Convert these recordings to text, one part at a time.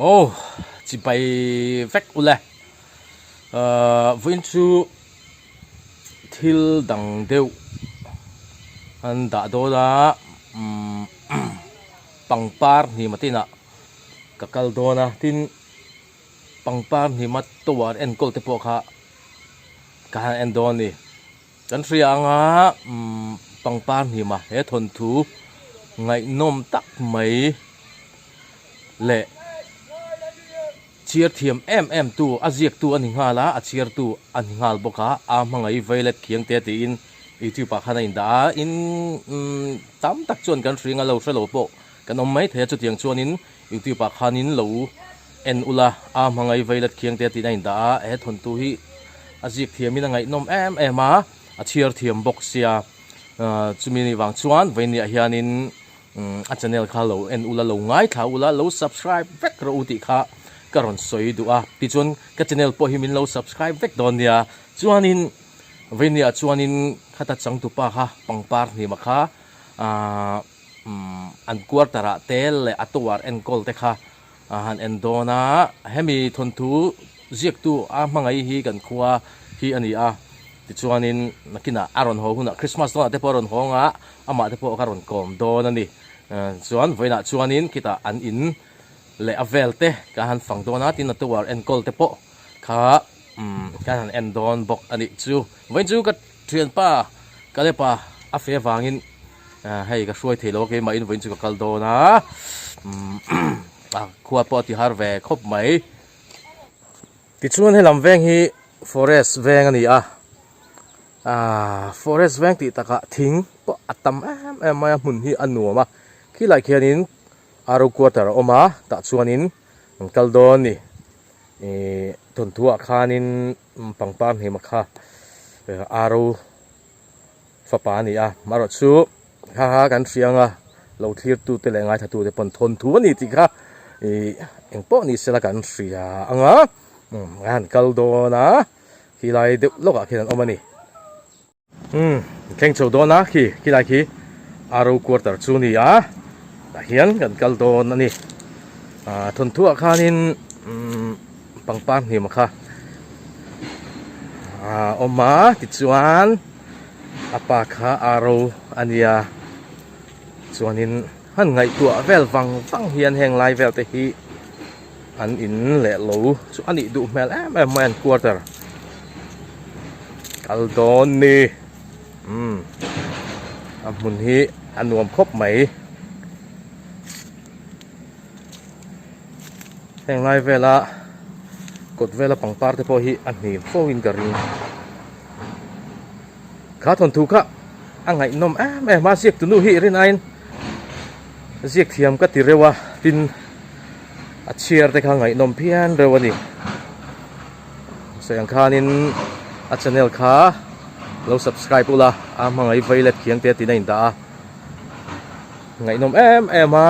Aw chibai vek ule ahh vawiin chu thil dang deuh an dah dawn a umm pangpar hnima tinah ka kal dawn a tin pangpar hnima tower enkawl te pawh kha ka han en dawn a ni. Kan hria anga pangpar hnima he thawnthu ngaihnawm tak mai leh chhiar thiam em em tu a ziaktu a ni nghal a, a chhiartu a ni nghal bawk a, a hmangaih Violet Khiangte tiin YouTube ah khan a indah a, in tam tak chuan kan hria anga lo hre lo pawh kan awm mai thei a, chutiang chuanin YouTube ah khanin lo en ula a hmangaih Violet Khiangte tiin a indah a, he thawnthu hi a ziak thiamin a ngaihnawm em em a, a chhiar thiam bawk sia, chumi ni vang chuan vawinia hianin a channel kha lo en ula lo ngaithla ula lo subscribe vek rawh u tih kha ka rawn sawi duh a, tichuan ka channel pawh hi min lo subscribe vek dawn nia, chuanin vawinia chuanin khata changtupa kha pangpar hnima kha ahh. An quarter ah te leh a tower enkawl te kha a han en dawn a, hemi thawnthu ziaktu a hmangaih hi kan khua hi a ni a, tichuanin nakinah a rawn haw hunah Christmas dawnah te pawh a rawn hawng a, amah te pawh ka rawn kawm dawn a ni. Chuan vawiinah chuanin khitah an in leh a vel te ka han fang dawn a, tin a tower enkawl te pawh kha kan han en dawn bawk a nih chu. Vawiin chu ka thianpa Kalepa a fe vangin Hei ka hruai thei lo a keimahin vawiin chu ka kal dawn a a khua pawh a ti har ve khawp mai. Tichuan helam veng hi forest veng a ni a, aaa forest veng tih takah thing pawh a tam em em mai a hmun hi a nuam a khilai khianin aro quarter a awm a tah chuanin an kal dawn a ni ihh thawnthuah khanin pangpar hnima kha aro. Fapa a ni a, marawh chu ha ha kan hria anga lo thlirtu te leh ngaithla tu te pawn thawnthu a ni tih kha ih eng pawh ni sela kan hria anga umm a han kal dawn a khilai deuh lawkah khian an awm a ni. Umm thleng chho dawn a khi khilai khi aro quarter chu a ni a tah hian kan kal dawn a ni ah thawnthuah khanin umm. Pangpar hnim kha a awm a tichuan a pa kha a ro a nia chuanin han ngaihtuah vel vang vang hian heng lai vel te hi an in leh lo chu a nih duh hmel em em mai an quarter kal dawn ni umm a hmun hi a nuam khawp mai. Heng lai vela kawt vela pangpar te pawh hi a hnim fo in ka ring. Kha thawnthu kha a ngaihnawm em em a ziak tunu hi rin aiin ziak thiam ka ti reuh a tin a chhiar te kha ngaihnawm phian reuh a ni. Sawi ang khanin a channel kha lo subscribe ula a hmangaih violet khiang te tiin a indah a. Ngaihnawm em em a,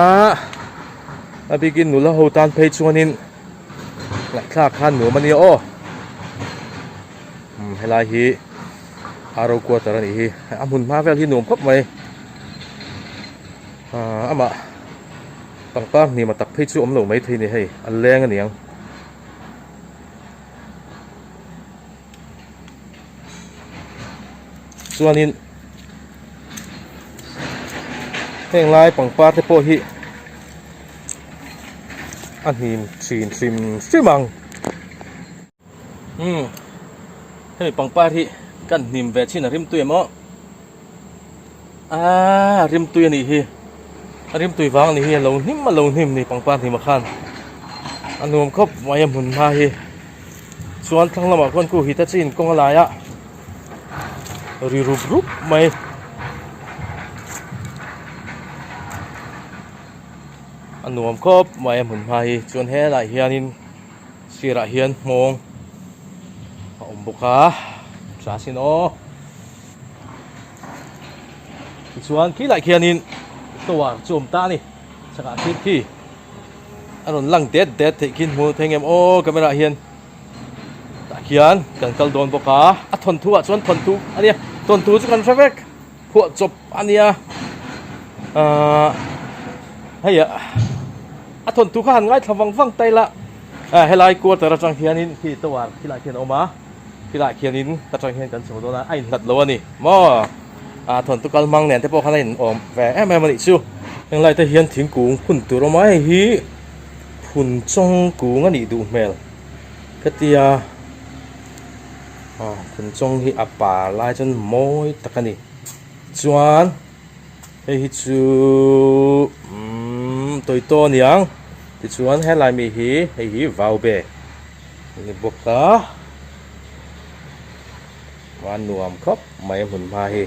a bikin nula ho tan phei chuanin ngaihthlak khan nuam a nia aw. Umm helai hi aro quarter a nih hi, a hmun hma vel hi nuam khawp mai. Aaa amah pangpar hnima tak phei chu awm lo maithei a ni hei, a leng a niang. Chuanin heng lai pangpar te pawh hi a hnim thin hrim hrim ang umm hemi pangpar hi kan hnim ve chin a rimtui em aw aaa rimtui a nih hi a rimtui vang a nih hi a lo hnim a lo hnim ni pangpar hnim ah khan a nuam khawp mai a hmun hma hi. Chuan thlang lamah khuan khu Hitachi in kawng a lai a ri rup rup mai. A nuam khawp mai a hmun hma hi chuan helaiah hianin sirah hian hmawng a awm bawk a tha sin aw. Tichuan khilaiah khianin tower chu a awm ta a ni chhakah khian khi. A rawn lang det det theih khi hmu thei ngem aw camera ah hian tah khian kan kal dawn bawk a a thawnthu ah chuan thawnthu a nia thawnthu chu kan hre vek phuah chawp a nia ahh hei ah a. A thawnthu kha han ngaithla vang vang ta ila, helai quarter atang hianin khi tower khilaiah khian a awm a, khilaiah khianin ta tang hian kan chho dawn a, a inhlat lo a ni maw? A thawnthu kal hmang nen te pawh khan a inawm ve em em a nih chu. Heng lai te hian thingkung phun tur a awm a, hei hi phun chawng kung a nih duh hmel ka tia, phun chawng hi a par lai chuan mawi tak a ni chuan. Hei hi chu umm tawitaw a niang tichuan helai mi hi hei hi vaube a ni bawk a a nuam khawp mai a hmun hma hi.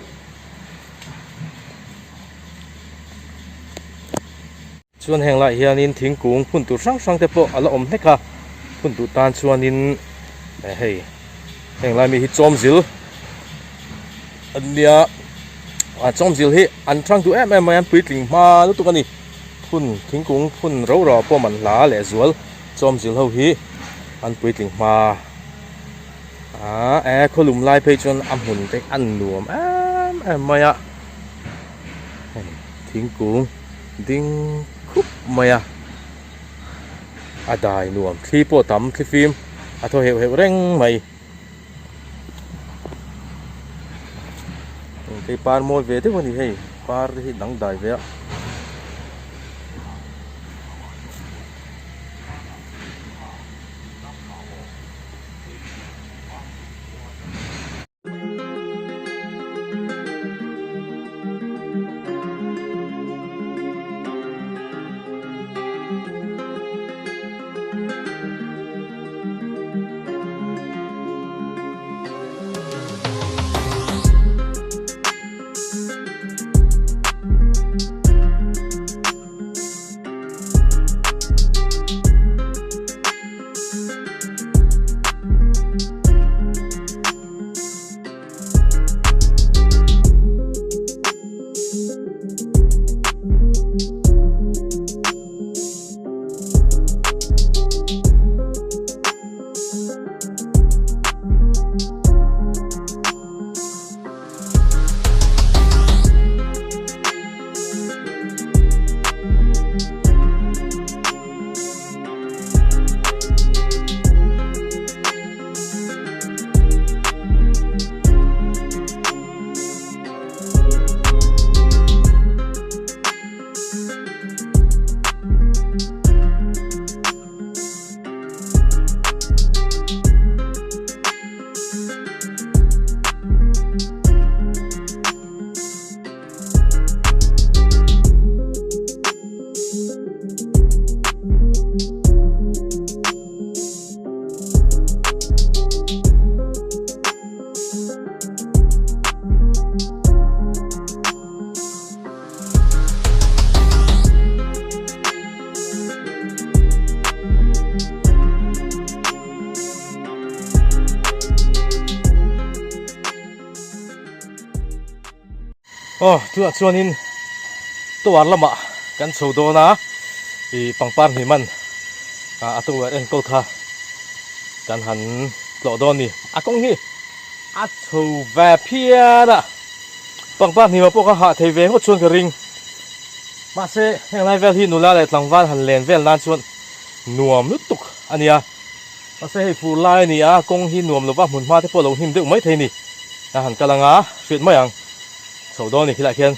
Chuan heng laiah hianin thingkung phun tur hrang hrang te pawh a la awm hlek a, phun duh tan chuanin hei heng lai mi hi chawmzil a nia a chawmzil hi an hrang duh em em mai a an puitling hma lutuk a ni phun thingkung phun ro ro pawh man hla leh zual chawmzil ho hi an puitling hma a e khawlum lai phei chuan a hmun te a nuam em em mai a hei thingkung. Ding khup mai a, a dai nuam thli pawh tam thli fim a thaw heuh heuh reng mai. Engkei par mawi ve deuh a ni hei, par te hi dang dai ve a. Aw tunah chuanin tower lamah kan chho dawn a ih pangpar hnih man ah a tower enkawl kha kan han tlawh dawn a ni a kawng hi a chho ve phian a pangpar hnih pawh kha hah thei ve ngawt chuan ka ring mahse heng lai vel hi nula leh tlangval han len vel nan chuan nuam lutuk a nia. Mahse hei fur lai a ni a, kawng hi nuam lova hmun hma te pawh lo hnim deuh mai thei a ni. A han kal anga hriat mai ang. Chho dawn a ni khilaiah khian.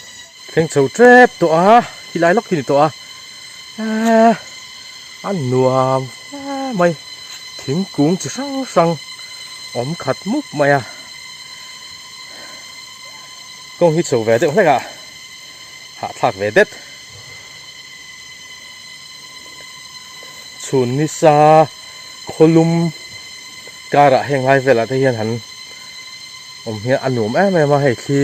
Thleng chho tep tawh a, khilai lawk hi ni tawh a. Eee a nuam hle mai. Thingkung chi hrang hrang awm khat mup mai a. Kawng hi chho ve deuh hlek a, hahthlak ve det. Chhun nisa khawlum karah heng lai velah te hian han awm hian a nuam em em a hei thli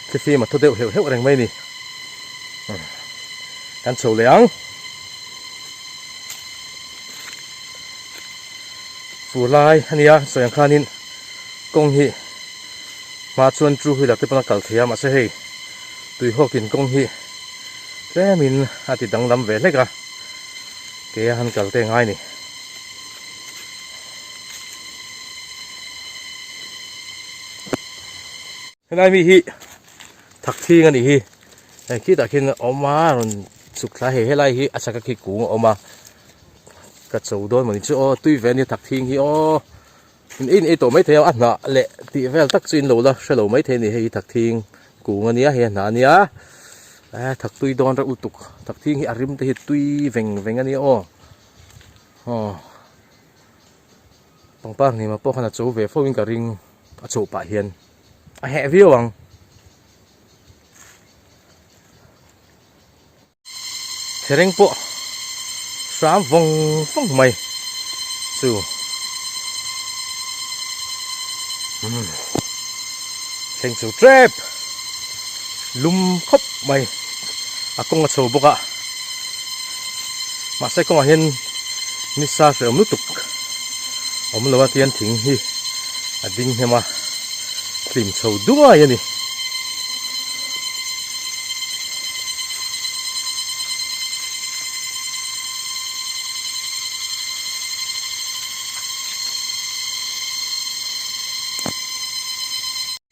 thli fim a thaw deuh heuh heuh reng mai a ni kan chho leh ang fur lai a nia sawi ang khanin kawng hi hma chuan two wheeler te pawn a kal thei a mahse hei tuihawkin kawng hi Tlemin a ti danglam ve hlek a, kei a han kal te ngai ni. Helai mi hi thak thing a nih hi, hei khitah khian a awm a rawn chhuk thla hei helai hi a chhak a khi kung a awm a ka cho dawn mawni chu aw tui ve a nia thak thing hi aw in ei in ei tawh maithei a a hnah leh tih vel tak chu in lo la hre lo maithei a ni hei hi thak thing kung a nia hei a hnah a nia eh thak tui dawn reuh lutuk thak thing hi a rim te hi tui veng veng a nia aw aw. Pangpar hnimah pawh khan a cho ve fo in ka ring a chhoh pah hian a heh viau ang. Thereng pawh hram vawng vawng mai chu umm thleng chho tep lum khawp mai a kawng a chho bawk a mahse kawngah hian nisa hrehawm lutuk awm lo a tian thing hi a ding hnem a hlim chho duai a ni.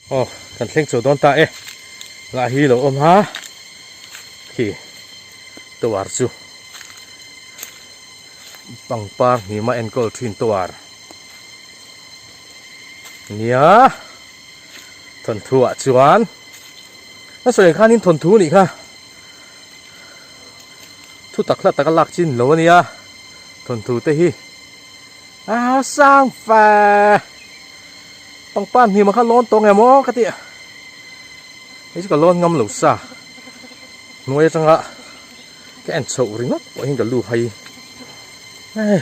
Aw kan thleng chho dawn ta e lah hi lo awm a khi tower chu pangpar hnima enkawl thin tower nia thawnthu ah chuan a sawi ang khanin thawnthu a nih kha thu tak hla taka lak chin lo a nia thawnthu te hi a sang fa pangpar hnima kha lawn tawng em aw ka ti hei chu ka lawn ngam lo sa hnuai atanga ka en chhoh ringawt pawh hian ka lu hai hei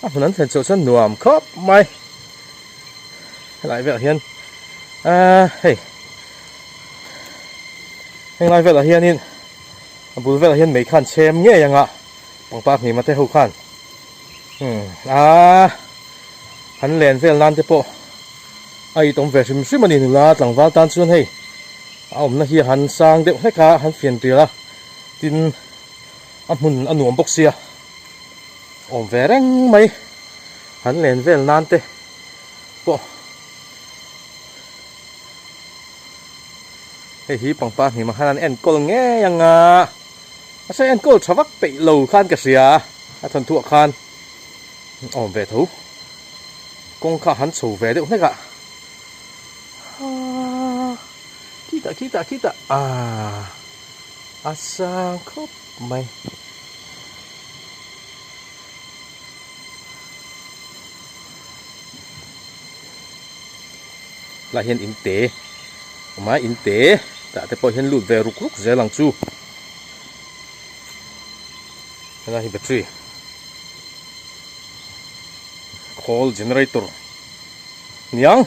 a hmun an thlen chhoh chuan nuam khawp mai helai velah hian ahh hei henglai velah hianin a bul velah hian mei khan chhem ngei anga pangpar hnima te ho khan umm aaa an len vel nan te pawh a itawm ve hrim hrim a ni nula tlangval tan chuan hei a awmna hi a han sang deuh hlek a han fian tir a tin a hmun a nuam bawk sia awm ve reng mai han len vel nan te pawh hei hi pangpar hnimah khan an enkawl ngei ang a a sawi enkawl tha vak peih lo khan ka hria a thawnthuah khan awm ve tho kawng kha han chho ve deuh hlek a aaa khitah khitah khitah aaa a sang khawp mai. Lah hian in te awm a in te tah te pawh hian lut ve ruk ruk zel ang chu helai hi battery khawl generator niang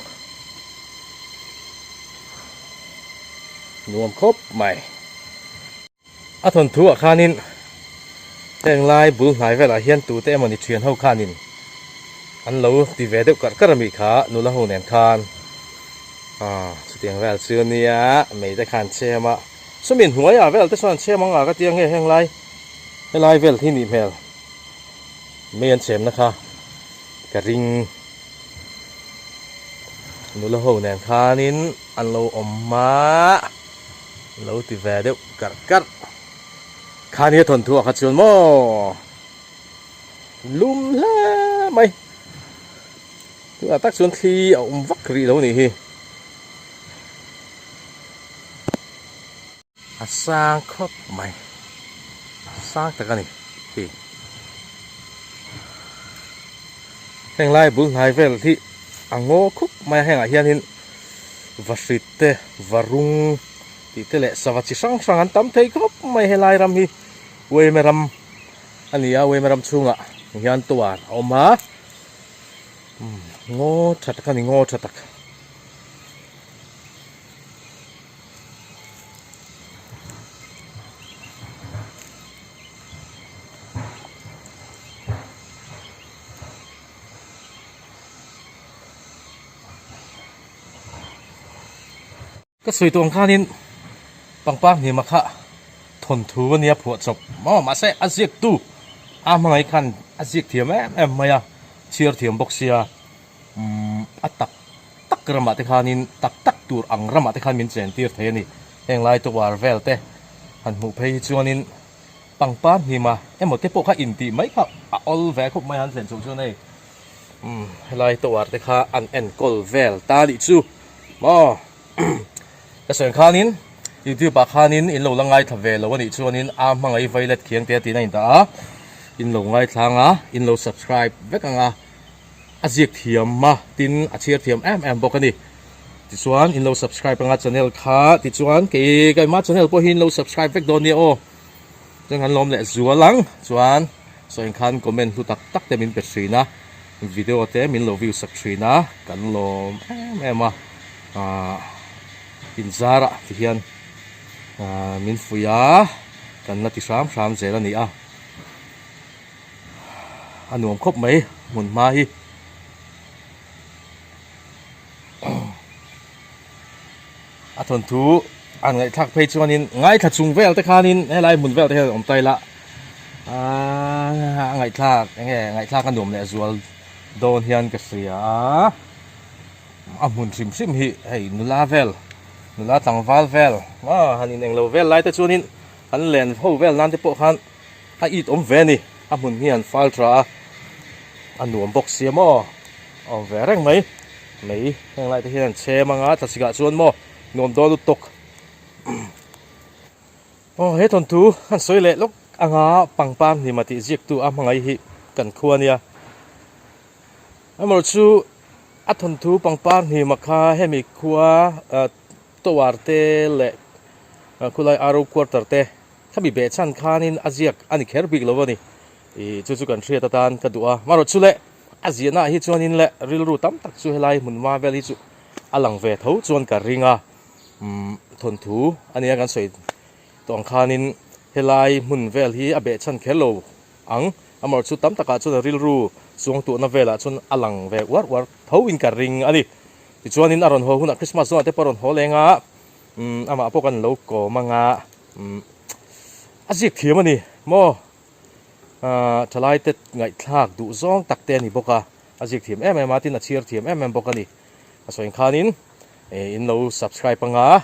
nuam khawp mai. A thawnthu ah khanin heng lai bul hnai velah hian tute emawni thian ho khanin an lo ti ve deuh karh karh a mi kha nula ho nen khan ah chutiang vel chu ania mei te khan chhem a sawmi hnuai ah vel te chuan chhem ang a ka tia nge heng lai helai vel hi nih hmel mei an chhem na kha ka ring nula ho nen khanin an lo awm a. Lo ti ve deuh karh karh. Khani a thawnthu ah kha chuan maw lum hle mai. Tunah tak chuan thli a awm vak rih lo nih hi. A sang khawp mai. Sang tak a ni khi. Heng lai bul hnai vel hi a ngaw khup mai a hengah hianin Vahrit te, Varung tih te leh sava chi hrang hrang an tam thei khawp mai helai ram hi Uaime ram a ni a, Uaime ram chhungah hian tuar a awm a, ngaw tha tak a ni, ngaw tha tak. Ka sawi tawh ang khanin pangpar hnima kha thawnthu a nia phuah chawp maw mahse a ziaktu a hmangaih khan a ziak thiam em em mai a chhiar thiam bawk sia umm a tak tak ramah te khanin tak tak tur ang ramah te khan min chen tir thei a ni heng lai te war vel te han hmuh phei hi chuanin. Pangpar hnima emaw te pawh kha intih mai kha a awl ve khawp mai han thlen chhoh chuan hei umm helai tower te kha an enkawl vel ta nih chu maw ka sawi ang khanin youtube ah khanin in lo la ngaithla ve lo anih chuanin a hmangaih violet khiang te a tiin a indah a in lo ngaithla ang a in lo subscribe vek ang a a ziak thiam a tin a chhiar thiam em em bawk a ni tichuan in lo subscribe anga channel kha tichuan kei keimah channel pawh hi in lo subscribe vek dawn nia aw chuan kan lawm leh zual ang chuan sawi khan comment hlu tak tak te min pe thin a video te min lo view sak thin a kan lawm em em a ah inzarah ti hian ah min fuih a kan la ti hram hram zel a ni a. A nuam khawp mai hmun hma hi. A thawnthu an ngaihthlak phei chuanin ngaithla chung vel te khanin helai hmun vel te hian awm ta ila aaa a ngaihthlak eng nge ngaihthlak a nuam leh zual dawn hian ka hria a a hmun hrim hrim hi hei nula vel nula tlangval vel aw han inenglo vel lai te chuanin an len ho vel nan te pawh khan. A it awm ve a ni, a hmun hi an fal tha a, a nuam bawk sia maw, a awm ve reng mai, mei heng lai te hian an chhem anga thlasik ah chuan maw nuam dawn lutuk. Aw he thawnthu han sawi leh lawk anga pangpar hnima tih ziaktu a hmangaih hi kan khua ania, amaherawhchu chu a thawnthu pangpar hnima kha hemi khua tower te leh khulai ro quarter te. Khami beh chhan khanin a ziak a ni kher bik lo a ni. Ih chu chu kan hriat atan ka duh a. Marawh chu le, a ziahnaah hi chuanin le rilru tam tak chu helai hmun hma vel hi chu a lang ve tho chuan ka ring a. Umm thawnthu a nia kan sawi tawh ang khanin helai hmun vel hi a beh chhan kher lo ang. Amarawh chu tam takah chuan a rilru chuangtuahna velah chuan a lang ve uar uar tho in ka ring a ni. Tichuanin a rawn haw hunah Christmas zawnah te pawh a rawn haw leng a. Umm amah pawh kan lo kawm anga umm a ziak thiam a ni maw ah thalai te ngaihthlak duh zawng tak te a ni bawk a a ziak thiam em em a tin a chhiar thiam em em bawk a ni a sawi khanin eh in lo subscribe anga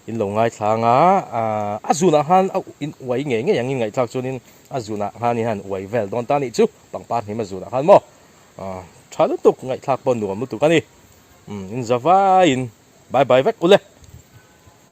in lo ngaithla anga ah a zunah khan a in uai ngei ngei ang in ngaihthlak chuanin a zunah khan in han uai vel dawn ta a nih chu pangpar hnim a zunah khan maw ah tha lutuk ngaihthlak pawh nuam lutuk a ni umm in za vaiin bye bye vek ule.